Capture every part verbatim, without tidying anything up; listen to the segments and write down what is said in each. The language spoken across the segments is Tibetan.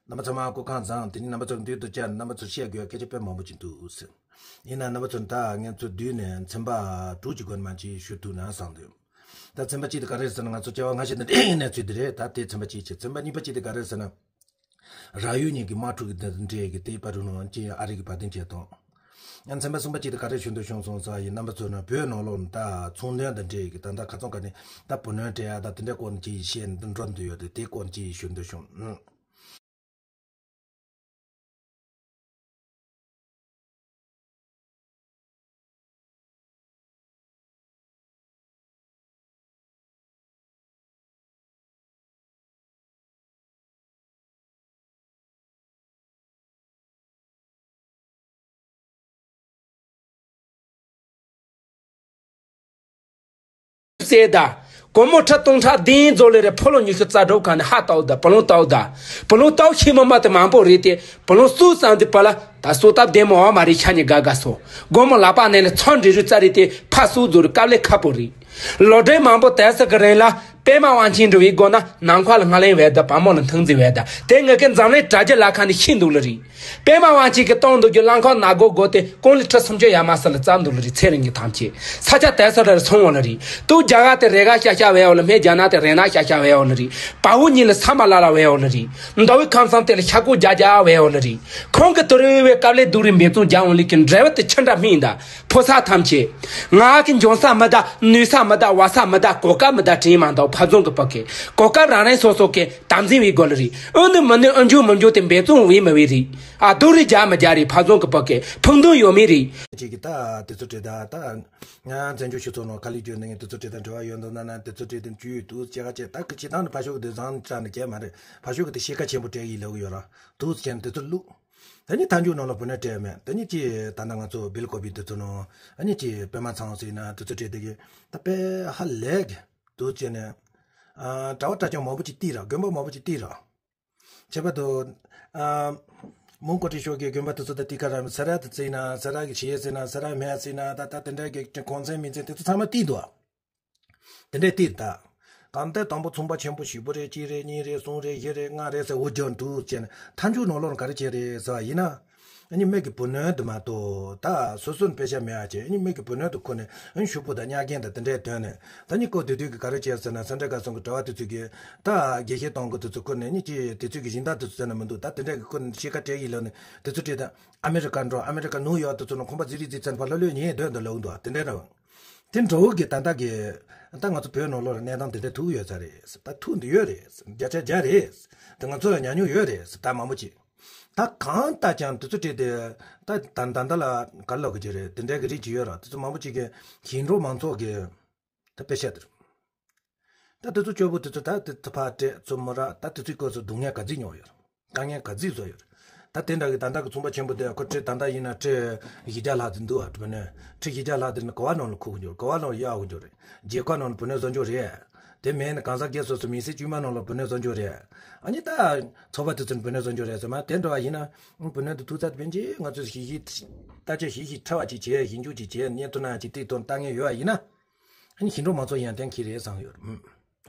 རྣམ་པ་ཚང་མ་སྐུ་ཁམས་བཟང་། དེ་ནི་རྣམ་པ་ཚོར་མདུན་དུ་བཅར་རྣམ་པ་ཚོར་བཤད་དགོས་སྐད་ཆ་དཔེ་མང་པོ་ཅིག་འདུག་ཟེར། ཡིན་ན་རྣམ་པ་ཚོར་ད་ངས་ཚོ་བསྡུས་ནས་ཚན་པ་དྲུག་ཅིག་སྒོ་ནས་མ་ཅིག་ཞུ་ཐུབ་ན་བསམ་འདུག་ད་ཚན་པ་གཅིག་དེ་ག་རེ་ཟེར་ན། ང་ཚོ་སྐྱེ་བ་སྔ་ཕྱི་དང་འབྲེལ་ཡོད་གནས་ཚུལ་དེ་རེད། ད་དེ་ཚན་པ་གཅིག་བྱས། ཚན་པ་གཉིས་པ་གཅིག་དེ་ག་རེ་ཟེར་ན། རང་ཡུལ་གཉིས་ཀྱི་དམག་འཁྲུག་གི་འདི་འདྲས་ཀྱི་དེ་པར་རུ་ནང་ཅི་ཨ་རི་གི་བར་དོན་བྱེད་དང་། ཡང་ཚན་པ་གསུམ་པ་གཅིག་དེ་ག་རེ་ཞུ་འདོད་བྱུང་སོང་ཟེར་ཡིན། རྣམ་པ་ཚོ་ནི་བོད་ནང་ལོགས་ནས་ད་ཚོང་དོན་དང་འབྲེལ་ཡོད་ཀྱི་ད་ལྟ་ཁ་སང་ག་ནས་ད་བུ་ལོན་སྤྲད་ཡ་ད་དེ་འདྲའི་སྐོར་ནས་ཅི་བཤད་འདི་འགྲོ་འདོད་ཡོད་དེ། དེའི་སྐོར་ནས་ཅི་ཞུ་འདོད་བྱུང་། ཨང་། ཟེར་ད། སྒོར་མོ་ཁྲི་སྟོང་ཕྲག་བདུན་རྫོགས་ལེ་རེ་ཕོ་ལོ་ཉི་ཤུ་རྩ་དྲུག་ག་ནས་ཧ་ལྟའོ་ད། བུ་ལོན་ལྟའོ་ད། བུ་ལོན་ལྟའོ་ཤི་མ་མ་དེ་མང་པོ་རེད་དེ། བུ་ལོན་སུ་ཙམ་དེ་པ་ལ་ད་སུ་སྟབས་བདེ་མོ་བ་མ་རེད། ཤ་ཉེ་དགའ་དགའ་སོ། སྒོར་མོ་ལག་པ་ནས་ལ་ཚོན་འབྲི་རུ་རྩ་རེད་དེ། ཕ་སུ་རྫོགས་རུ་དཀའ་ལས་ཁག་པོ་རེད། ལོ་འབྲས་མང་པོ་དལ་ས་གི་རིང་ལ། པད་མ་དབང་ཆེན་འགྲོ་བའི་སྒོ་ན་ནམ་མཁའ་ལ་སྔ་ལན་བས་ད་བ་མོ་ལ་འཐུང་རྩིས་བས་ད། དེ་ངེད་ཀྱི་འཛམ་གླིང་དྲ་རྒྱ་ལ་ཁ་ནས་ཤི་འདུག་ལ་རེད། པད་མ་དབང་ཆེན་གྱི་གཏོང་འདུག་རྒྱུ་གླང་ཁོག་ནག་སྒོ་སྒོ་དེ་ཀོང་ལི་ཁྲི་སུམ་ཅུ་ཡར་མར་ས་ལ་བརྩམས་འདུག་ལ་རེད། ཚེ་རིང་གི་ཐམས་ཅད་ས་ཆ་དལ་ས་ར་སོང་བ་ལ་རེད། དུག་རྒྱ་གར་དེ་རེ་ག་ཤ་ཤ་བས་འོ་ལ། སྨད་རྒྱ་ནག་དེ་རེ་ན་ཤ་ཤ་བས་འོ་ལ་རེད། བ་འུ་གཉིས་ལ་ས་མ་ལ་ལ་བས་འོ་ལ་རེད། མདོ་དབུས་ཁམས་གསུམ་དེ་ལ་ཤ་ཁུ་རྒྱ་རྒྱ་བས་འོ་ལ་རེད། ཁོང་གི་དུ་རུ་བའི་དཀའ་ལས་སྡུག་རུ་འབད་བརྩོན་རྒྱ་འོང་ལི་གི་འབྲས་བུ་དེ་ཆི་འདྲ་སྨིན་ད། ཕོ་ས་ཐམས་ཅད། ང་གི་འཇོན་ས་མི་གདའ། ནུས་ས་མི་གདའ། བ་ས་མི་གདའ། གོ་སྐབས་མི་གདའ། དྲིན་མ་འདའོ་ཕ་རྫོང་གི་བུ་གེ། གོ་སྐབས་རང་རང་སོ་སོ་གི་དམ་འཛིན་བའི་སྒོ་ལ་རེད། ཨུ་ནུ་མི་ནུ་ཨུ་འཇུ་མི་འཇུ་དེ་འབད་བརྩོན་བས་མི་བས་རེད། ཨ་སྡུག་རུ་རྒྱ་མི་རྒྱ་རེད། ཕ་རྫོང་གི་བུ་གེ་ཕུགས་འདུན་ཡོད་མེད་རེད། ཅིག་གི་ད་དེ་ཚོ་བྲིས་ད་ད་ང་བཙན་བྱོལ་སྤྱི་ཚོགས་ནང་ཁ་ལས་བརྗོད་ནས་ངས་དེ་ཚོ་བྲིས་ད་འབྲེལ་བ་ཡོད་འདུག་ན་ན་དེ་ཚོ་བྲིས་དེ་བཅུད་དུ་སྐྱེ་ཁ་ཆེ་ད་གི་ཅི་ཐང་ནི་ཕ་ཤོག་གི་དེ་བཟང་དྲག་ནི་སྐྱེ་མ་རེད། ཕ་ཤོག་གི་དེ་ཤེས་ཁ་ཆེན་པོ་སྤྲད་ཡིན་ལབ་གི་ཡོད་ར། དུ་ཅན་དེ་ཚོ་བླུགས། ད་ནི་མཐའ་མཇུག་ནང་ལ་བུ་ནས་སྤྲད་མེད། ད་ནི་ཅི་ད་ནི་ང་ཚོ་སྦེལ་ཀོབ་པི་དེ་ཚོ་ནང་ཨ་ནི་ཅི་པད་མ་ཚང་ཟེར་ན་དེ་ཚོ་སྤྲད་དེ་གི་ད་དཔེ་ཧ་ལས་གི་དུ་ཅི་ནས་ཨ་གྲྭ་བ་གྲྭ་ཆུང་མང་པོ་ཅིག་བཏུས་ར། དགོན་པ་མང་པོ་ཅིག་བཏུས་ར། ཁྱད་པར་དུ་ཨ་མོན་གྷོ་ཁྲི་ཤོད་ཀྱི་དགོན་པ་དེ་ཚོ་ད་དེ་ག་ར་སེ་ར་དེ་ཚོ་ཡིན་ན་སེ་ར་གི་ཆེ་ཟེར་ན་སེ་ར་མེད་ཟེར་ན་ད་ད་དེ་འདྲ་གི་གོང་ཚན་མིང་ཚན་དེ་ཚོ་ཚང་མ་བཏུས་འདུག་དེ་འདྲས་བལྟས་ད། གང་ལྟར་དང་པོ་ཚོང་པ་ཆེན་པོ་ཞིག་པོ་རེད། གཅིག་རེད། གཉིས་རེད། གསུམ་རེད། བཞི་རེད། ལྔ་རེད་ཟེར་འུ་ཅག་འདུག་ཅེ་ན་མཐའ་མཇུག་ནང་ལོགས་ལ་ག་རེ་བྱས་རེད་ཟེར་བ་ཡིན་ན། ཨ་ནི་མིག་གི་བུ་ནོན་དུ་མ་གཏོགས་ད་སོ་སོ་ནས་དཔེ་ཆ་མེད་ཨ་ཅེ། ཨ་ནི་མིག་གི་བུ་ནོན་དུ་ཁུར་ནས་ཨ་ནི་ཤོག་བུ་དང་བརྙན་རྐྱེན་དང་དེ་འདྲས་བཏོན་ནས་ད་ནི་ཀོ་དུས་དུས་ཀྱི་ག་རེ་བྱས་ཟེར་ན་སེ་འབྲས་དགའ་གསུམ་གྱི་གྲྭ་བ་དེ་ཚོ་གིས་ད་དགེ་བཤེས་སྟོང་གི་དེ་ཚོ་ཁུར་ནས་ཨ་ནི་ཅི་དེ་ཚོ་གི་སྦྱིན་བདག་དེ་ཚོ་བྱས་ན་མི་འདུག་ད་དེ་འདྲས་ཀྱི་ཁུར་ནས་ཤེས་ཁ་བྲལ་ཡིན་ལབ་ནས་དེ་ཚོ་བྲིས་ད། ཨ་མེ་རི་ཀ་འགྲོ། ཨ་མེ་རི་ཀ་ནིའུ་ཡོག་དེ་ཚོ་ནང་ཁང་པ་ཟི་རི་ཟི་ཚན་པ་ལྷོད་ལྷོད་ཉེས་སྡོད་འདུག་ལབ་འདུག་དེ་འདྲ་རེད་བ། དེ་འདྲ་བོ་གི་ད་ལྟ་གི་ད་ང་ཚོ་བོད་ནང་ལོགས་ལ་གནས་སྟངས་དེ་འདྲ་ཐུག་ཡོད་ས་རེད། ད་ཐུག་འདི་ཡོད་རེད། བརྒྱ་ཆ་བརྒྱ་རེད། དེ་ང་ཚོ་ལ་ཉམས་མྱོང་ཡོད་རེད། ད་མང་པོ་ཅིག་ད་གང་ལྟ་ཀྱང་དེ་ཚོ་བྲིས་ཏེ་ད་ད་ད་ལྟ་ལ་ག་ལབ་གི་ཅིག་རེད། དེ་འདྲ་གི་རིགས་ཅིག་ཡོད་ར། དེ་ཚོ་མང་པོ་ཅིག་གི་ཞིང་འབྲོག་མང་ཚོགས་ཀྱི་ད་དཔེ་ཆ་དེ་རེད། ད་དེ་ཚོ་སྐྱོ་པོ་དེ་ཚོ་ད་དེ་ཚོ་ཕར་སྤྲད་ཚུར་མོ་ར། ད་དེ་ཚོའི་སྐོར་སུ་སྡུག་བསྔལ་ག་ཚོད་མྱོང་ཡོད་རེད། དཀའ་ངལ་ག་ཚོད་བཟོ་ཡོད་རེད། ད་དེ་འདྲ་གི་ད་ལྟ་གི་ཚོང་པ་ཆེན་པོ་དེ་ཁོ་ཁྲི་ད་ལྟ་ཡིན་ན་ཁྲི་བཞི་བརྒྱ་ལྷག་ཙམ་འདུག་ཨ། བུ་ནོན་ཁྲི་བཞི་བརྒྱ་ལྷག་དེ་ནི་ག་བ་ནང་ལ་ཁུག་གི་འཇོག་ག་བ་ནང་ལ་གཡར་གི་འཇོག་རེད། རྒྱལ་ཁབ་ནང་ལ་བུ་ནོན་བཟོ་འཇོག་རེད། དེ་མིན་ནི་གང་ཟག་སྒེར་སོ་སོ་མི་སེར་དཀྱུས་མ་ནང་ལ་བུ་ནོན་བཟོ་འཇོག་རེད། ཨ་ནི་ད་ཚོགས་པ་དེ་ཚོ་ནི་བུ་ནོན་བཟོ་འཇོག་རེད་ཟེར་མ་དེ་འདྲ་བ་ཡིན་ན་བུ་ནོན་དེ་ཐུག་ཚར་དེ་བན་ཅི་ང་ཚོས་ཞིབ་ཞིབ་བརྟག་དཔྱད་ཞིབ་ཞིབ་ཕྲ་བ་ཅིག་བྱས། ཞིབ་འཇུག་ཅིག་བྱས། བརྙན་ཐུང་ནང་ཅིག་ཏིག་ཏོག་ལྟ་མཁན་ཡོད་པ་ཡིན་ན། ཨ་ནི་ཞིང་འབྲོག་མང་ཚོགས་ཡང་གཏན་འཁེལ་རེད་བསམ་ཡོད། ཨུམ།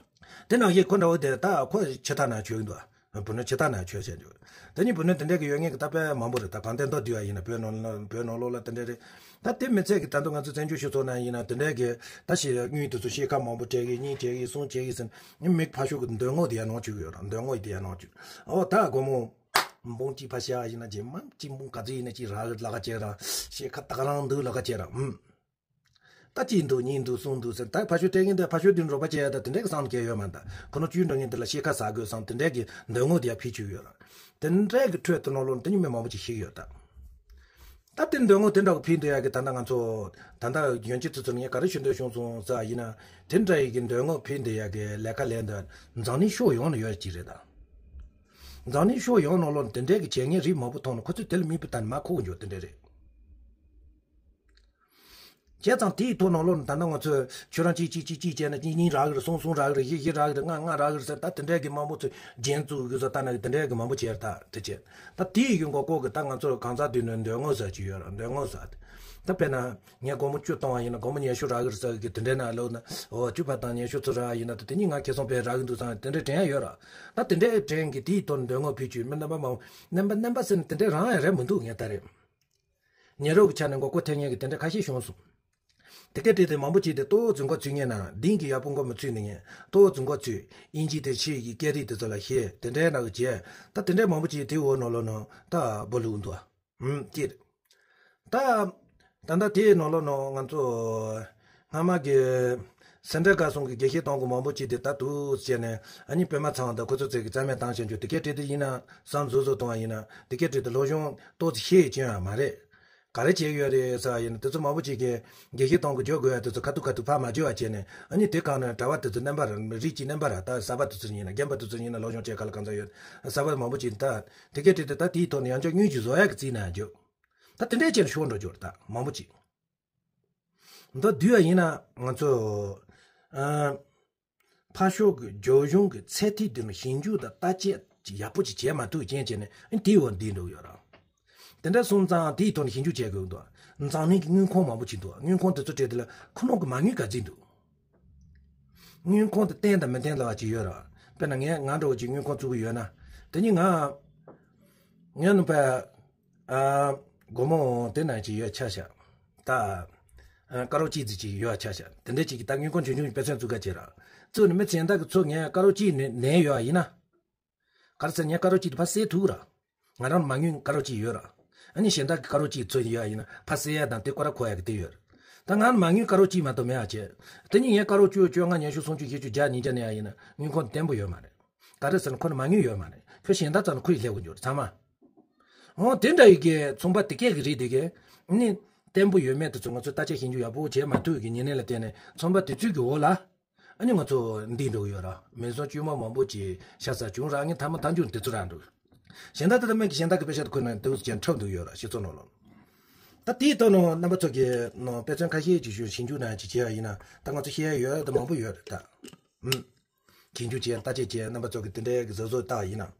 དེ་ནང་བཞིན་ཁོ་འདྲ་བོ་དེ་ད་ཁོ་ཕྱི་ཐག་ནས་ཆོད་འདུག་བུ་ནོན་ཕྱི་ཐག་ནས་ཆོད་བྱས་འདུག་དེ་ནི་བུ་ནོན་དེ་འདྲ་གི་ཡོད་ངེས་ཀྱི་ད་དཔེ་མང་པོ་རེད། ད་གང་ལྟར་མདོར་བསྡུས་པ་ཡིན་ན་བོད་ནང་ལ་བོད་ནང་ལོགས་ལ་དེ་འདྲ་རེད། ད་དེ་མི་ཚད་ཀྱི་ད་དུང་ང་ཚོ་བཙན་བྱོལ་སྤྱི་ཚོགས་ནང་ཡིན་ན་དེ་འདྲ་གི་ད་ཞེ་དངུལ་དེ་ཚོ་ཤེལ་ཁ་མང་པོ་སྤྲད་གི་གཉིས་སྤྲད་གི་གསུམ་སྤྲད་གི་ཟེར་ནས་མི་ཕར་ཕྱོགས་ཀྱི་འདོད་རྔོག་དེ་ཡང་གནང་བཅུག་ཡོད་ར། འདོད་རྔོག་དེ་ཡང་གནང་བཅུག་ཨོ་ད་སྒོར་མོ་འབུམ་གཅིག་ཕར་བཞག་ཡིན་ན་རྗེས་མ་གཅིག་འབུམ་ག་ཚོད་ཡིན་ན་གཅིག་རག་གི་ལ་ཁ་བྱས་ར། ཤེལ་ཁ་ད་ག་རང་འདུག་ལ་ཁ་བྱས་ར། ཨུམ། ད་གཅིག་འདུག་གཉིས་འདུག་གསུམ་འདུག་ཟེར། ད་ཕར་ཕྱོགས་སྤྲད་མཁན་དེ་ཕར་ཕྱོགས་དེ་རོགས་པ་བྱས་ཡ་ད་དེ་འདྲ་གི་བསམ་གྱི་ཡོད་མ་ད། ཁོ་ན་བཅུད་འགྲོ་མཁན་དེ་ལ་ཤེལ་ཁ་ཟ་དགོས་བསམ་དེ་འདྲ་གི་འདོད་རྔོག་དེ་ཡང་ཕུལ་བཅུག་ཡོད་ར། དེ་འདྲ་གི་ཁྲོད་དུ་ནང་ལོགས་དེ་ཉིད་མི་མང་པོ་ཅིག་ཞིག་ཡོད་ད། ད་དེ་འདོད་རྔོག་དེ་འདྲ་གི་ཕུལ་འདོད་ཡ་གི་ད་ལྟ་ང་ཚོ་ད་ལྟ་གཞོན་སྐྱེས་ཚོ་ཚོར་ངས་ག་རེ་ཞུ་འདོད་བྱུང་སོང་ཟེར་བ་ཡིན་ན། དེ་འདྲ་ཡི་གི་འདོད་རྔོག་ཕུལ་འདོད་ཡ་གི་ལས་ཀ་ལས་འདོད་འཛམ་གླིང་ཕྱོགས་ཡོངས་ནས་ཡོད་ཅིག་རེད་ད། འཛམ་གླིང་ཕྱོགས་ཡོངས་ནང་ལོགས་དེ་འདྲ་གི་བྱེད་མཁན་རིགས་མང་པོ་མཐོང་ན་ཁོ་ཚོས་དེ་ལ་མིག་དཔེ་ལྟ་ནས་མར་ཁུག་འགྱོ་དེ་འདྲ་རེད། བྱས་ཙང་དེའི་ཐོག་ནང་ལོགས་ནས་ད་ལྟ་ང་ཚོས་ཁྱོད་རང་གཅིག་གཅིག་གཅིག་གཅིག་བྱས་ན་གཉིས་གཉིས་རག་གི་རེད། གསུམ་གསུམ་རག་གི་རེད། བཞི་བཞི་རག་གི་རེད། ལྔ་ལྔ་རག་གི་རེད་ཟེར། ད་དེ་འདྲས་ཀྱི་མང་པོ་ཚོས་རྒྱན་བཙུགས་གི་བཟོ་ལྟ་ན་གི་དེ་འདྲས་ཀྱི་མང་པོ་བྱས་རེད། ད་དེ་བྱས་ད་དེའི་ཡོང་གོ་གོ་གི་ད་ང་ཚོར་གང་ཟག་དུས་ནས་འདོད་རྔོག་ཟེར་གྱི་ཡོད་རེད། འདོད་རྔོག་ཟེར་ད་དཔེར་ན་ངས་སྒོར་མོ་བཅུ་བཏང་བ་ཡིན་ན་སྒོར་མོ་ཉི་ཤུ་རག་གི་རེད་ཟེར་གི་དེ་འདྲས་ན་ལོག་ན་འོ་བཅུ་ཕར་བཏང་ཉི་ཤུ་ཚུར་རག་ཡིན་ན་ད་དེ་གཉིས་ང་ཁེ་བཟང་ཕར་རག་གི་འདུག་བསམ་དེ་འདྲས་དྲན་ཡ་ཡོད་རེད། ད་དེ་འདྲས་དྲན་གི་དེའི་ཐོག་ནས་འདོད་རྔོག་ཕུལ་རྒྱུ་མི་རྣམ་པ་མང་པོ་རྣམ་པ་རྣམ་པ་ཟེར་ན་དེ་འདྲས་རང་ཡང་རེད་མི་འདུག་ངས་ད་རེད། ཉེ་རབས་ཀྱི་ཆ་ནས་མགོ་སྐོར་ཐེབས་མཁན་གྱི་དེ་འདྲ་ཁ་ཤས་བྱུང་སོང་། དེ་གའི་གྲས་དེ་མང་པོ་ཅིག་དེ་ལྟོ་རྫུན་གོ་ཚུད་མཁན་ན་འདིང་གི་ཡག་པོ་མགོ་མི་ཚུད་ནི་ངན་ལྟོ་རྫུན་གོ་ཚུད་དབྱིན་ཇི་དེ་ཕྱི་ཡི་སྐད་རིགས་དེ་ཚོ་ལ་ཤེས་དེ་འདྲའི་ནང་གི་བྱས་ད་དེ་འདྲའི་མང་པོ་ཅིག་དེ་འོ་ནོ་ལོ་ནོ་ད་སྦོ་ལུག་འདུག་ཨ། ཧུམ་ཅིར། ད་ད་ལྟ་དེའི་ནང་ལོགས་ནང་ང་ཚོ་སྔ་མ་གི་སེ་འབྲས་དགའ་གསུམ་གྱི་དགེ་བཤེས་དང་གི་མང་པོ་ཅིག་དེ་ད་དུས་བྱས་ནས་ཨ་ནི་པད་མ་ཚང་དང་ཁོ་ཚོ་ཚོས་ཀྱི་རྩ་མེད་བཏང་བཞིན་རྒྱུ་དེ་གའི་གྲས་དེ་ཡིན་ན་བསམ་བཟོ་བཟོ་གཏོང་བ་ཡིན་ན་དེ་གའི་གྲས་དེ་སློབ་སྦྱོང་ཏོག་ཙམ་ཤེས་ཀྱི་ཡོད་མ་རེད། ག་རེ་བྱས་ཡོད་རེད་ཟེར་བ་ཡིན་ན་དེ་ཚོ་མང་པོ་ཅིག་གིས་དགེ་བཤེས་དང་གི་བརྗོད་དགོས་ཡ་དེ་ཚོ་ཁ་ཐུག་ཁ་ཐུག་ཕར་མ་བརྗོད་པ་བྱས་ནས་ཨ་ནི་དེ་གང་ནས་གྲྭ་བ་དེ་ཚོ་རྣམ་པ་ར་རིགས་ཀྱི་རྣམ་པ་ར་ད་གསར་པ་དེ་ཚོ་ཡིན་ན་རྒན་པ་དེ་ཚོ་ཡིན་ན་སློབ་སྦྱོང་བྱས་ག་ལ་གང་ཚ་ཡོད་གསར་པ་མང་པོ་ཅིག་ད་དེ་གའི་གྲས་དེ་ད་དེའི་ཐོག་ནས་ཡང་ཅག་སྙུན་གྱིས་བཟོ་ཡ་གི་རྩིས་ན་ཡང་འཇོག་ད་དེ་འདྲའི་ཅན་ཤོར་འགྲོ་རྒྱུ་རེད་ད་མང་པོ་ཅིག་མདོར་བསྡུས་པ་ཡིན་ན་ང་ཚོ་ཨ། ཕར་ཕྱོགས་ཀྱི་རྒྱབ་ལྗོངས་ཀྱི་ཚད་ཐིག་དེ་ནི་ཞིབ་འཇུག་དང་བརྟག་དཔྱད་ཅིག་ཡག་པོ་ཅིག་བྱས་མ་ཐུབ་རྐྱེན་བྱས་ནས་དེའི་འོག་འདི་འགྲོ་གི་ཡོད་རེད། དེ་འདྲ་སོང་ཙང་དེའི་ཐོག་ནས་ཞིབ་འཇུག་བྱེད་དགོས་འདུག་འཛམ་གླིང་གི་དངོས་ཁུངས་མང་པོ་ཅིག་འདུག་དངོས་ཁུངས་དེ་ཚོ་གྲས་དེ་ལ་ཁོ་རང་གི་མ་དངུལ་ག་ཚོད་འདུག་དངོས་ཁུངས་དེ་བརྟན་དང་མི་བརྟན་ལ་བ་ཅིག་ཡོད་རེད། དཔེར་ན་ངས་ང་འདྲ་བོ་ཅིག་དངོས་ཁུངས་བཙུགས་ཀྱི་ཡོད་ན། དེ་ནི་ང་ངའི་ནུ་བ། ཨ། སྒོར་མོ་དེ་ན་ཅིག་ཡོད་ཆ་བཞག་ད། ཨ། དཀར་པོ་གཅིག་ཙི་ཅིག་ཡོད་ཆ་བཞག་དེ་འདྲ་ཅིག་གི་ད་དངུལ་ཁང་ཆུང་ཆུང་དཔེ་མཚོན་བཙུགས་ཀ་བྱེད་ར། བཙུགས་ནས་མི་ཚན་ད་གི་ཚོ་ངས་དཀར་པོ་གཅིག་ནས་ནས་ཡོད་ཡིན་ན། ག་རེ་ཟེར་ངས་དཀར་པོ་གཅིག་དེ་ཕར་སེལ་ཐུབ་ར། ང་རང་མ་དངུལ་དཀར་པོ་གཅིག་ཡོད་ར། ཨ་ནི་གཞན་དག་གི་དཀར་པོ་གཅིག་ཚོ་ཡོད་ཡིན་ན་ཕར་སེལ་ཡ་དང་དེ་སྐོར་ར་གོ་ཡ་གི་དེ་ཡོད་ར། ད་ང་མ་དངུལ་དཀར་པོ་གཅིག་མ་གཏོགས་མེད་ཨ་བྱས། དེ་ནི་ངས་དཀར་པོ་བཅུ་བཅོ་ལྔ་ཉི་ཤུ་སུམ་ཅུ་བཞི་བཅུ་བརྒྱ་ཉིས་བརྒྱ་ནས་ཡ་ཡིན་ན་དངུལ་ཁང་བརྟན་པོ་ཡོད་མ་རེད། ག་རེ་ཟེར་ན་ཁོ་ནི་མ་དངུལ་ཡོད་མ་རེད། ཁོས་གཞན་དག་ཚོ་ནི་ཁོ་ཡི་སླེབས་དགོས་འགྱུར་ཚང་མ། འོ་དེ་འདྲ་ཡི་གེ་ཚོང་པ་དེ་སྐད་ཀྱི་རིགས་དེ་གས་ནི་བརྟན་པོ་ཡོད་མེད་དེ་ཚོ་ང་ཚོས་བརྟག་དཔྱད་ཞིབ་འཇུག་ཡག་པོ་བྱས་མ་ཐུབ་ཀྱི་ཉེན་གནས་ལ་བརྟེན་ནས་ཚོང་པ་དེ་ཚོའི་གི་འོག་ལ་ཨ་ནི་ང་ཚོ་འདི་འགྲོ་གི་ཡོད་ར། མི་སོང་དཀྱུས་མ་མང་པོ་ཅིག་ཤ་ཚ་བྱུང་ར་ངས་ཐ་མ་ཐང་རྒྱུ་དེ་ཚོ་ར་འགྲོ། གཞན་དག་དེ་ལ་མིག་གི་གཞན་དག་གི་དཔེ་ཆ་དེ་ཁོ་ན་དེ་ཚོ་ཀྱང་འཁྲབ་འདུག་ཡོད་ར་སྤྱི་ཚོགས་ནང་ལོགས། ད་དེའི་ཐོག་ནང་རྣམ་པ་ཚོ་གི་ནང་དཔེ་མཚོན་ཁ་ཤས་ཅིག་ཞུ་ཞིབ་འཇུག་ནང་ཅིག་བྱས་པ་ཡིན་ན་ད་ང་ཚོ་ཤེས་ཡ་ཡོད་ད་མང་པོ་ཡོད་རེད་ད། ཨུམ། ཞིབ་འཇུག་བྱས་བརྟག་དཔྱད་བྱས་རྣམ་པ་ཚོ་གི་དེ་འདྲའི་གི་བཟོ་བཟོ་བཏགས་ཡིན་ན།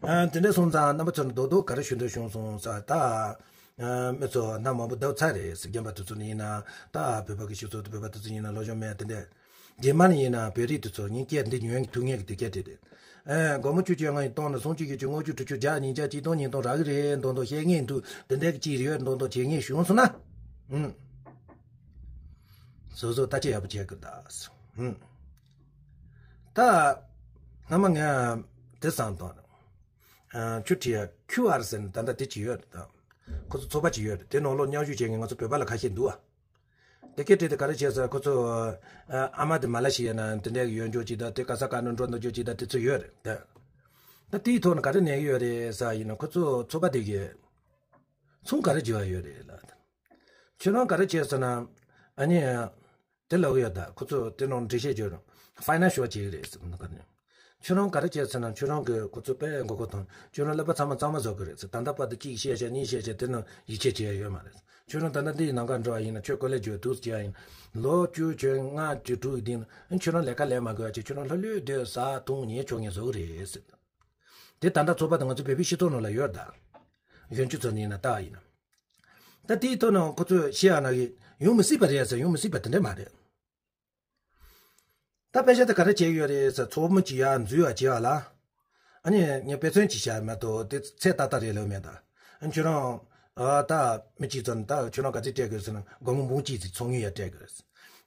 ཨ། དེ་འདྲ་སོང་ཙང་རྣམ་པ་ཚོ་ནི་རྡོག་རྡོག་ག་རེ་ཞུ་འདོད་བྱུང་སོང་ས་ད། ཨ། མི་ཚོ་སྣ་མང་པོ་བརྡབ་ཚར་རེད་ཟེར་རྒན་པ་དེ་ཚོ་ནི་ཡིན་ན་ད་བོད་པ་གི་སྤྱི་ཚོགས་དེ་བོད་པ་དེ་ཚོ་ཡིན་ན་སློབ་སྦྱོང་མེད་དེ་འདྲ། རྗེས་མ་ནི་ཡིན་ན་བོད་རིགས་དེ་ཚོ་ངའི་སྐད་འདི་ཉན་ཐུབ་ངེས་ཀྱི་དེ་སྐད་དེ་རེད། ཨ། སྒོར་མོ་བཅུ་བཅོ་ལྔ་ཡི་སྟོང་ནས་སུམ་ཅུ་བཞི་བཅུ་ལྔ་བཅུ་དྲུག་ཅུ་བརྒྱ་ཉིས་བརྒྱ་གཅིག་སྟོང་ཉིས་སྟོང་རག་གི་རེད་མདོག་མདོག་བཤད་ངེས་འདུག་དེ་འདྲ་གི་ཅིག་ཡོད་མདོག་མདོག་བྱེད་ངེས་བྱུང་སོང་ན། ཨུམ། བཟོ་བཟོ་བརྟག་དཔྱད་ཡག་པོ་བྱེད་དགོས་ད། ཨུམ། ད། སྔ་མ་ང་དེ་བསམ་དང་། ཨ། ཁྱོད་བྲིས་ཡ་ཁྱུ་ཨར་ཟེར་ནས་ད་ལྟ་དེ་ཅིག་ཡོད་རེད་ད། ཁོ་ཚོ་ཚོགས་པ་ཅིག་ཡོད་རེད་དེ་ནང་ལོགས་མཉམ་ཞུགས་བྱེད་མཁན་ང་ཚོ་བོད་པ་ལ་ཁ་ཤས་འདུག་ཨ། དེ་སྐད་བྲིས་དེ་ག་རེ་བྱས་ཟེར་ཁོ་ཚོ། ཨ། ཨ་མ་དེ་མ་ལ་ཤི་ཡ་ན་དེ་འདྲའི་ཡོད་འཇོག་ཅིག་ད་དེ་ག་ས་ག་ནས་འགྲོ་འདུག་འཇོག་ཅིག་ད་དེ་ཚོ་ཡོད་རེད་ད། ད་དེའི་ཐོག་ནས་ག་རེ་ནས་ཡོད་རེད་ཟེར་ཡིན་ན་ཁོ་ཚོ་ཚོགས་པ་དེ་གས། ཚོང་ག་རེ་བྱེད་པ་ཡོད་རེད་ལ། ཁྱོད་རང་ག་རེ་བྱས་ཟེར་ན། ཨ་ནི། དེ་ལབ་ཡོད་ད་ཁོ་ཚོ་དེ་ནང་འགྲེལ་བཤད་བརྗོད་རོགས། ཕའི་ནན་ཤལ་བྱེད་ཀྱི་རེད་ཟེར་ནི་ག་ནས། ཁྱོད་རང་ག་རེ་བྱས་ཟེར་ན་ཁྱོད་རང་གི་ཁོ་ཚོ་དཔེ་མགོ་སྐོར་དང་ཁྱོད་རང་ཀླད་པ་ཚང་མ་གཙང་མ་བཟོ་གི་རེད་ཟེར། ད་ལྟ་བར་དུ་གཅིག་བཤད་བཤད་གཉིས་བཤད་བཤད་དེ་ནང་ཡིད་ཆེས་བྱས་ཡོད་མ་རེད། ཁྱོད་རང་ད་ལྟ་འདི་ནང་ག་འགྲོ་བ་ཡིན་ན་ཁྱོད་ཀོ་ལེ་ཇི་འགྲོ་དུས་བྱས་ཡིན། ལོ་བཅུ་བཅོ་ལྔ་བཅུ་དྲུག་གི་སྟེང་ཨ་ཁྱོད་རང་ལས་ཀ་ལས་མ་དགོས་ཡ་ཆེ་ཁྱོད་རང་ལྷོད་ལྷོད་སྡོད་ཟ་འཐུང་ཉལ་ཆོག་ངེས་བཟོ་གི་རེད་ཟེར། དེ་ད་ལྟ་ཚོགས་པ་དང་ང་ཚོ་བོད་པའི་སྤྱི་ཚོགས་ནང་ལ་ཡོད་ད། གཞོན་སྐྱེས་ཚོ་ནི་ཡིན་ན་ལྟ་བ་ཡིན་ན། ད་དེའི་ཐོག་ནས་ཁོ་ཚོས་བཤད་ཡ་ན་གི་ཡོང་མི་སྲིད་པ་རེད་ཟེར་ཡོང་མི་སྲིད་པ་དེ་འདྲ་མ་རེད། ད་དཔེ་ཆ་དེ་ག་རེ་བྱས་ཡོད་རེད་ཟེར་ཚོགས་མི་གཅིག་ཡར་འཛུལ་བ་བྱས་པ་ལ། ཨ་ནི་ངས་དཔེ་མཚོན་གཅིག་བཞག་མ་གཏོགས་དེ་ཚད་ཏག་ཏག་རེད་ལབ་མེད་ད། ཨ་ཁྱོད་རང་། ཨ་ད་མི་གཅིག་ཚོ་ནི་ད་ཁྱོད་རང་ག་ཚོད་སྤྲད་དགོས་ཟེར་ན་སྒོར་མོ་འབུམ་གཅིག་ཙམ་ཚོགས་དངུལ་ཡར་སྤྲད་དགོས།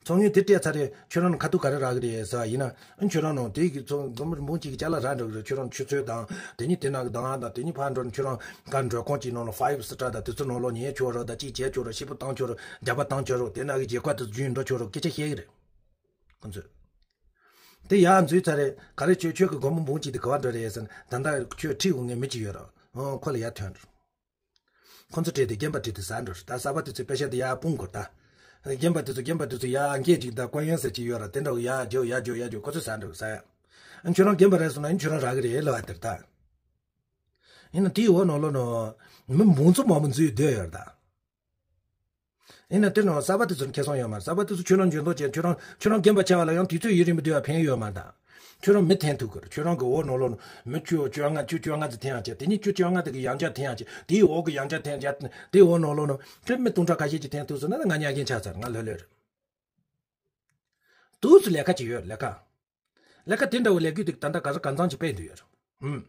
ཚོགས་དངུལ་དེ་སྤྲད་ཚར་རེད་ཁྱོད་རང་ཁ་ཐུག་ག་རེ་རག་གི་རེད་ཟེར་བ་ཡིན་ན་ཨ་ཁྱོད་རང་ནང་དེ་གི་ཚོགས་སྒོར་མོ་འབུམ་གཅིག་གི་ཅ་ལག་རག་འགྲོ་གི་རེད། ཁྱོད་རང་ཆུ་ཚོད་དང་དེ་ནི་དེ་ནང་གི་དང་དང་དེ་ནི་ཕར་འགྲོ་ན་ཁྱོད་རང་ག་མགྲོན་ཁང་གཅིག་ནང་ལ་ཕའིབ་སི་ཊར་དང་དེ་ཚོ་ནང་ལོགས་ཉལ་ཆོག་རོགས་དང་གཅིག་བྱས་ཆོག་རོགས་ཤི་བོ་བཏང་ཆོག་རོགས་རྒྱབ་པ་བཏང་ཆོག་རོགས་དེ་ནང་གི་རྒྱལ་ཁབ་དེ་ཚོ་རྒྱུན་འགྲོ་ཆོག་རོགས་སྐད་ཆ་བཤད་གི་རེད། ཁོ་ཚོས། དེ་ཡར་འཛུལ་ཚར་རེད་ག་རེ་ཁྱོད་ཁྱོད་ཀྱི་སྒོར་མོ་འབུམ་གཅིག་དེ་ག་བ་འགྲོ་རེད་ཟེར་ན་ད་ལྟ་ཁྱོད་ཁྲིད་འོང་ངས་མི་གཅིག་ཡོད་རོགས་ཨོ་ཁོ་ལ་ཡར་ཐོན་རོགས། ཁོ་ཚོ་བྲེལ་ཏེ་རྒན་པ་བྲེལ་ཏེ་ཟ་འགྲོ་རེད། ད་གསར་པ་དེ་ཚོས་དཔེ་ཆ་དེ་ཡར་སྤུངས་དགོས་ད། རྒན་པ་དེ་ཚོ་རྒན་པ་དེ་ཚོ་ཡར་འགྱེད་ཅིག་ད་ཀོན་ཡོན་ཟེར་གྱི་ཡོད་ར་དེ་འདྲ་བོ་ཡར་རྒྱོབ་ཡར་རྒྱོབ་ཡར་རྒྱོབ་ཁོ་ཚོས་ཟ་འགྲོ་ཟ་ཡ། ཨ་ཁྱོད་རང་རྒན་པ་རེད་སོང་ན་ཨ་ཁྱོད་རང་རག་གི་རེད་ལབ་པ་དེར་ད། ཡིན་ན་དེའི་འོག་ནང་ལོགས་ནང་མི་འབུམ་ཚོ་མང་པོ་འཛུལ་སྡོད་ཡོད་རེད་ད། ཡིན་ན་དེ་ནང་གསར་པ་དེ་ཚོར་ཁེ་བཟང་ཡོད་མ་རེད། གསར་པ་དེ་ཚོ་ཁྱོད་རང་འཇོན་ཐང་ཅན། ཁྱོད་རང་ཁྱོད་རང་རྒན་པ་ཆགས་པ་ལ་ཡང་དུས་ཚོད་ཡུན་རིང་པོ་སྡོད་པ་ཕན་ཡོད་མ་རེད། ད་ཁྱོད་རང་མི་འཐེན་ཐུབ་གི་རེད། ཁྱོད་རང་གི་འོག་ནང་ལོགས་ནང་མི་བཅུ་བཅོ་ལྔ། བཅུ་བཅོ་ལྔ་ཙམ་འཐེན་ཡག་བྱས། དེ་ནས་བཅུ་བཅོ་ལྔ་དེ་གི་ཡང་བསྐྱར་འཐེན་ཡག་བྱས། དེའི་འོག་གི་ཡང་བསྐྱར་འཐེན་ཡག་བྱས། དེའི་འོག་ནང་ལོགས་ནང་ཁྱོད་མི་སྟོང་ཕྲག་ཁ་ཤས་ཅིག་འཐེན་ཐུབ་སོང་ན་ང་གཉའ་རྒན་ཆགས་ཚར། ང་ལྷོད་ལྷོད་རེད། དུས་སུ་ལས་ཀ་ཅིག་ཡོད། ལས་ཀ། ལས་ཀ་དེ་འདྲ་བོ་ལས་རྒྱུ་དེ་ད་ལྟ་ག་ས་གང་འཚམ་ཅིག་སྤེལ་འདུག་ཡོད་རེད། ཨུམ།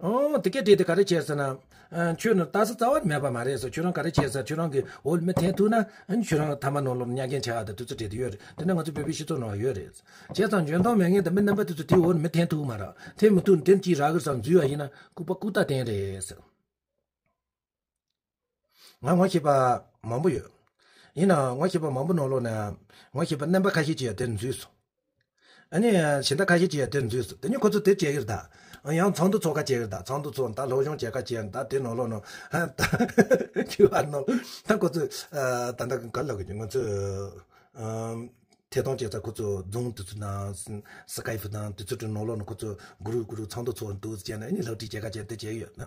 ཨོ། དེ་སྐད་བྲིས་ཏེ་ག་རེ་བྱས་ཟེར་ན། ཨ། ཁྱོད་ནི་ལྟ་ས་རྩ་བ་མེད་པ་མ་རེད་ཟེར། ཁྱོད་རང་ག་རེ་བྱས་ཟེར། ཁྱོད་རང་གི་འོག་མི་འཐེན་ཐུབ་ན། ཨ་ནི་ཁྱོད་རང་ཐ་མ་ནང་ལོགས་གཉའ་རྒན་ཆགས་ཡག་དེ་དུས་ཚོད་སྤྲད་དེ་ཡོད་རེད། དེ་འདྲ་ང་ཚོ་བོད་པའི་སྤྱི་ཚོགས་ནང་ཡོད་རེད། བྱས་ཙང་འཇོན་ཐང་མེད་མཁན་དེ་མི་རྣམ་པ་དེ་ཚོ་དེའི་འོག་མི་འཐེན་ཐུབ་མ་རེད། འཐེན་མི་ཐུབ། འདི་གཅིག་རག་གི་རེད་བསམ་འཛུལ་བ་ཡིན་ན་ལྐུགས་པ་ལྐུགས་རྟགས་བསྟན་རེད་ཟེར། ང་ངོ་ཤེས་པ་མང་པོ་ཡོད། ཡིན་ནའང་ངོ་ཤེས་པ་མང་པོ་ནང་ལོགས་ནས་ངོ་ཤེས་པ་རྣམ་པ་ཁ་ཤས་ཅིག་ཡང་དེར་འཛུལ་སོང་། ཨ་ནི་གཞན་དག་ཁ་ཤས་ཅིག་ཡང་དེར་འཛུལ་སོང་། དེ་ནི་ཁོ་ཚོ་དེ་བྱེད་ཀྱི་རེད་ད། ཡང་ཚོགས་འདུ་ཚོགས་ཁ་བྱེད་ཀྱི་རེད་ད། ཚོགས་འདུ་ཚོགས། ད་སློབ་སྦྱོང་བྱེད་ཁ་བྱེད། ད་དེ་ནང་ལོགས་ནང་ད་ཁྱོད་ཨ་ནང་ད་ཁོ་ཚོ་ད་ལྟ་ག་ལབ་དགོས་ཀྱི། ང་ཚོ་ཐད་གཏོང་བྱེད་ས་ཁོ་ཚོ་ཛུམ་དེ་ཚོ་དང་སི་ཀའེབ་དང་དེ་ཚོ་གི་ནང་ལོགས་ནང་ཁོ་ཚོ་གུ་རུབ་གུ་རུབ་ཚོགས་འདུ་ཚོགས་འདུག་བྱས་ནས། ཨ་ནི་སློབ་ཁྲིད་བྱེད་ཁ་བྱེད་དེ་བྱེད་ཡོད་ན།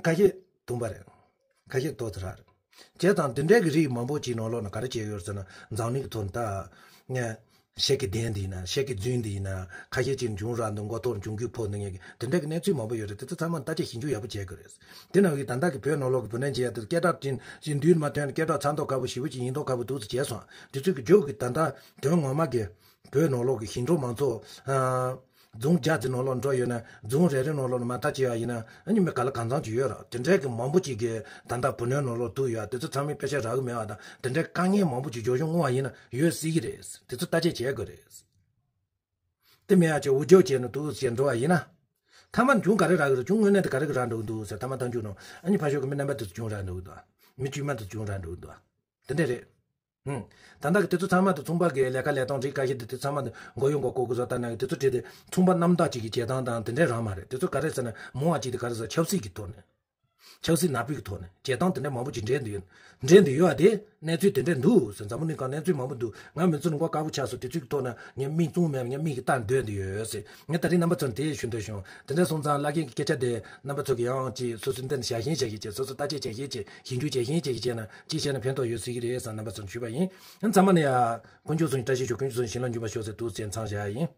ཁ་ཤས་དུང་པ་རེད། ཁ་ཤས་ཏོག་ཙམ་རག་རེད། བྱས་ཙང་དེ་འདྲའི་གི་རིགས་མང་པོ་ཅིག་ནང་ལོགས་ནས་ག་རེ་བྱས་ཡོད་ཟེར་ན། འཛམ་གླིང་གི་ཐོག་ནས་ད་ངས་ཤེལ་གྱི་གདན་འདི་ཡིན་ན། ཤེལ་གྱི་རྫུན་འདི་ཡིན་ན། ཁ་ཤས་ཅིག་འབྱུང་རག་འདུག། མགོ་ཐོག་འབྱུང་འགྱུར་ཕོག་འདུག། ངས་དེ་འདྲའི་གི་གནས་ཚུལ་མང་པོ་ཡོད་རེད། དེ་ཚོ་ཚང་མ་བརྟག་དཔྱད་ཞིབ་འཇུག་ཡག་པོ་བྱེད་དགོས་རེད། དེ་ནང་གི་ད་ལྟ་གི་བོད་ནང་ལོགས་ཀྱི་བུ་ལོན་བྱས་ཏེ་སྐད་གྲགས་ཅིག་འདུས་མ་ཐོན། སྐད་གྲགས་ཚགས་མདོག་ཁ་པོ་ཞེ་པོ་ཅིག་ཡིན་མདོག་ཁ་པོ་འདུག་ཟེར་བྱས་སོང་། དེ་ཚོ་གི་རྒྱུ་གི་ད་ལྟ་དོན་ངོ་མ་གི་བོད་ནང་ལོགས་ཀྱི་ཞིང་འབྲོག་མང་ཚོགས། ཨ། རྫོང་བརྒྱ་ཙམ་ནང་ལོགས་འགྲོ་ཡོད་ན། རྫོང་རེ་རེ་ནང་ལོགས་ནས་མ་ལྟ་བྱས་པ་ཡིན་ན། ཨ་ནི་མི་ག་ལ་གང་འཚམ་ཅིག་ཡོད་རེད། དེ་འདྲའི་གི་མང་པོ་ཅིག་གིས་ད་ལྟ་བུ་ལོན་ནང་ལོགས་ཐུག་ཡོད། དེ་ཚོ་ཚང་མས་པེ་ཤག་རག་གི་མེད་པ་དང་། དེ་འདྲའི་དཀའ་ངལ་མང་པོ་ཅིག་འབྱོར་བྱུང་སྔོན་མ་ཡིན་ན་ཡོད་སྲིད་ཀྱི་རེད། དེ་ཚོ་བརྟག་དཔྱད་བྱེད་དགོས་རེད། དེ་མེད་ཡ་ཅིག་འུར་རྒྱག་བྱས་ནས་འདུག་ཟེར་འགྲོ་བ་ཡིན་ན། མཐའ་མ་གྱོང་ག་རེ་རག་གི་རེད། གྱོང་དངོས་གནས་དེ་ག་རེ་གི་རག་འགྲོ་གི་འདུག་ཟེར། མཐའ་མ་མཐའ་མཇུག་ནང་ཨ་ནི་ཕར་ཕྱོགས་ཀྱི་མི་རྣམ་པ་དེ་ཚོ་གྱོང་རག་འགྲོ་གི་འདུག། མི་དཀྱུས་མ་དེ་ཚོ་གྱོང་རག་འགྲོ་གི་འདུག། དེ་འདྲ་རེད། ཧུམ། ད་ལྟ་གི་དེ་ཚོ་ཚང་མ་དེ་ཚོང་པ་གི་ལས་ཀ་ལས་སྟངས་རིགས་འགའ་ཤས་དེ་དེ་ཚང་མ་དེ་མགོ་གཡོག་མགོ་སྐོར་གི་བཟོ་ལྟ་ན་གི། དེ་ཚོ་བྲིས་ཏེ་ཚོང་པ་རྣམ་དག་ཅིག་གི་བྱེད་སྟངས་དང་དེ་འདྲའི་རང་མ་རེད། དེ་ཚོ་ག་རེ་ཟེར་ན་མང་བ་ཅིག་དེ་ག་རེ་ཟེར། ཆབ་སྲིད་ཀྱི་ཐོག་ནས། ཆབ་སྲིད་ནག་པོའི་གི་ཐོག་ནས་བྱེད་སྟངས་དེ་འདྲ་མང་པོ་ཅིག་འདྲེས་འདུག་ཡོད། འདྲེས་འདུག་ཡོད་པ་དེ་གནས་ཚུལ་དེ་འདྲ་འདུག་ཟེར། འཛམ་བུ་གླིང་སྒང་གནས་ཚུལ་མང་པོ་འདུག། ང་མི་ཚོ་ནི་མགོ་དཀར་པོ་ཆགས་སོང་། དེ་ཚོའི་གི་ཐོག་ན་ངས་མིག་བཙུམ་མེད། ངས་མིག་གིས་ལྟ་སྡོད་འདི་ཡོད་ཟེར། ངས་ད་རིང་རྣམ་པ་ཚོར་དེ་ཞུ་འདོད་བྱུང་། དེ་འདྲ་སོང་ཙང་བླ་རྒན་གྱི་སྐད་ཆ་དེ་རྣམ་པ་ཚོ་གི་ཡང་ཅིག་སོ་སོའི་འདི་ནས་བཞག་ཤེས་བྱ་ཤེས་བྱས། སོ་སོ་བརྟག་དཔྱད་བྱ་ཤེས་བྱས། ཞིབ་འཇུག་བྱ་ཤེས་བྱས་བྱས་ན་ཅིག་བྱས་ན་ཕན་ཐོགས་ཡོད་སྲིད་ཀྱི་རེད་བསམ་རྣམ་པ་ཚོར་ཞུས་པ་ཡིན། ཚང་མ་ནས་ཡ་དཀོན་མཆོག་གསུམ་གྱི་བཀྲ་ཤིས་ཤོག། དཀོན་མཆོག་གསུམ་གྱི་བྱིན་རླབས་འབྱུང་བར་ཤོག་ཟེར་འདུག་ཟེར་མཚམས་བཞག་ཡ་ཡིན།